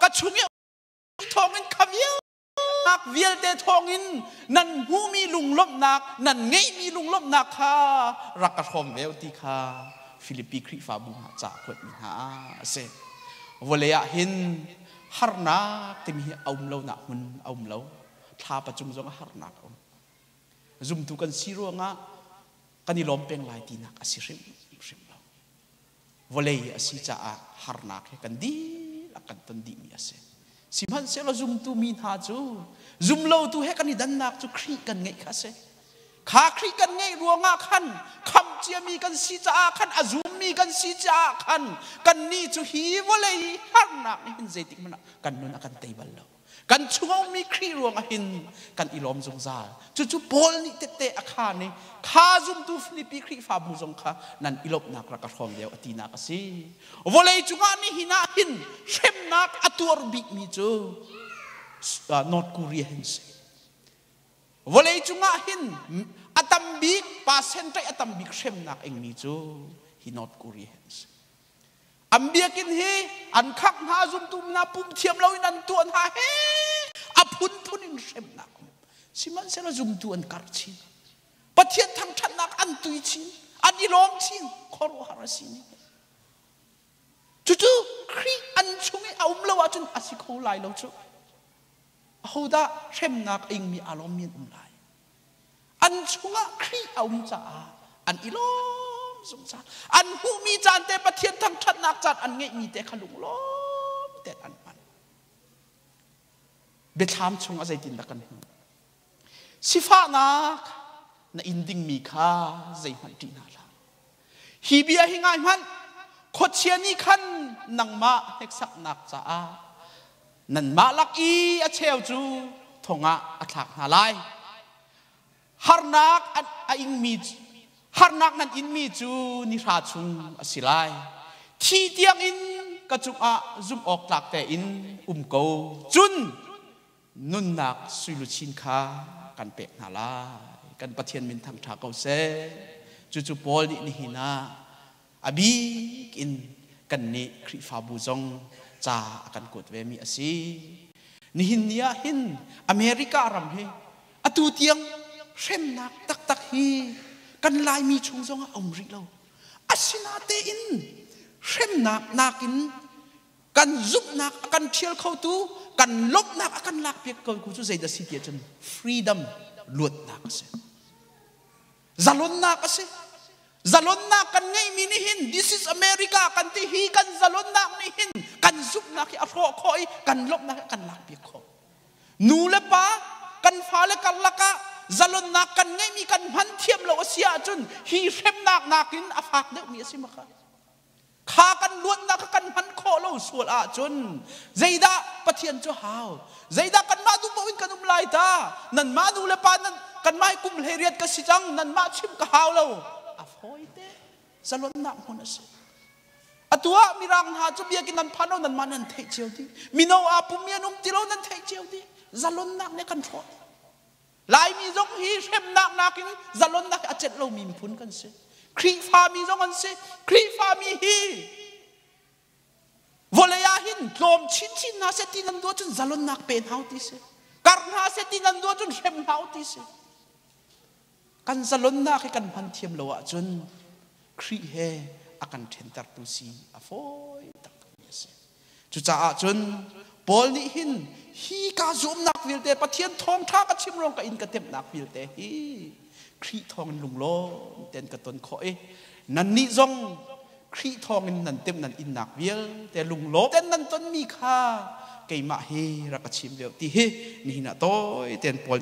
Ka chung i thawngin kha vialnak vialte thawngin nan hmuhmi lunglawmhnak, nan ngeihmi lunglawmhnak kha rak ka hrawm ve ti kha Filipi Khrihfabu hna ca kuatmi hna a si. Vawlei ah hin harnak timi hi a um lonak hmun a um lo. Thlapa cung zong ah harnak a um. Zumtu kan si ruangah kan i lawm peng lai tinak a si hrimhrim lo. Vawlei a si caah harnak he kan dihlak kan ton dihmi a si. Sihmanhsehlaw zumtu mi hna cu zumlotu he kan i dannak cu Khrih kan ngeih kha a si. Kha Khrih kan ngeih ruangah khan khamh ciami kan si caah khan a zummi kan si caah khan kannih cu hi vawlei harnak nih hin zeitik hmanh ah kan nun a kan tei bal lo. Kan chung a ummi Khrih ruangah hin kan i lawm zungzal. Cucu Paul nih tette a khaan i kha zumtu Filipi Khrihfabu zong kha nan i lawmhnak rak ka hrawm deuh a tinak a si. Vawlei cungah nihin ah hin hremnak a tuar bikmi cu North Korea hin si. Vawlei cungah hin a tam bik percentage a tam bik hremnak ingmi cu hi North Korea hin si. An biakinn hi an khak hna, zumtu hna pum thiam loin an tuah hna he a phunphun in hremnak um. Sihmanhsehlaw zumtu an karh chin. Pathian thangṭhatnak an tui chin, an i lawm chin, khuaruahhar a si ni. Cucu Khrih an chung i a um lo ahcun a si kho lai lo cu. Ahodah hremnak a ingmi aa lawmmi an um lai? An chungah Khrih a um caah an i lawm zungzal. An hmuhmi caan te Pathian thangṭhatnak caan an ngeihmi te kha lunglawm tein an hman. Biathlam chung a zeitindah kan hmuh? Sifahnak na in dingmi kha zeihmanh ṭih hna hlah. Hi bia hi ngai hmanh, khuachia nih khan nangmah hneksaknak caah nanmah lak i a cheu cu thong ah a thlak hna lai. Harnak a ingmi harnak nan inmi cu nihra chung a si lai. Thi tiangin ka cungah zumh awk tlak tein um ko. Cun nunnak suiluchin kha kan pek hna lai. Kan Pathian min thangṭha ko seh. Cucu Paul nih nihin ah a bik in kannih Khrihfabu zong ca a kan kuat vemi a si. Nihin ni ah hin America ram hi atu tiang hremnak taktak hi kan Laimi chung zong ah a um rih lo. Asinatein hremnak nakin kan zumhnak a kan ṭhial khotu, kan lawmhnak a kan lakpiak ko cu zeidah si ti ahcun freedom, luatnak a si, zalonnak a si. Zalonnak kan ngeihmi nih hin, this is America kan ti hi, kan zalonnak nih hin kan zumhnak hi a hrawh khawh i kan lawmhnak hi a kan lakpiak khawh. Nu le pa kan fale karlak ah zalonnak kan ngeihmi kan hman thiam lo a si ahcun hi hremnak nakin a fak deuhmi a si maka. Kha kan luatnak kha kan hman khawh lo sual ahcun zeidah Pathian cu hau? Zeidah kanmah duh paoh in kan um lai ta? Nanmah nu le pa nan kanmah hi kum 18 ka si cang, nanmah chimh ka hau lo. A fawi te. Zalonnak hmun a si. Atu ah Mirang hna cu biakinn nan phan lo, nanmah nan theih cio dih. Mino aa pummi an um ti lo, nan theih cio dih. Zalonnak nih kan hrawh. Laimi zong hi hremnak nakin zalonnak a celh lomi miphun kan si. Khrihfami zong an si. Khrihfami hi vawlei ah hin tlawm chinchin hna seh ti nan duh ahcun zalonnak pe hna u ti si. Karh hna seh ti nan duh ahcun hrem hna u ti si. Kan zalonnak hi kan hman thiam lo ahcun Khrih he a kan ṭhentertu si a fawi taktakmi a si. Cucaah cun Paul nih hin hi ka zuamnak vialte, Pathian thawngṭha ka chim ruang ka in ka temhnak vialte hi Khrih thawngin lunglawm tein ka ton khawh i nannih zong Khrih thawngin nan temh nan innak vialte lunglawm tein nan tonmi kha keimah hi rak ka chim ve ti hi nihin ah tawi tein Paul.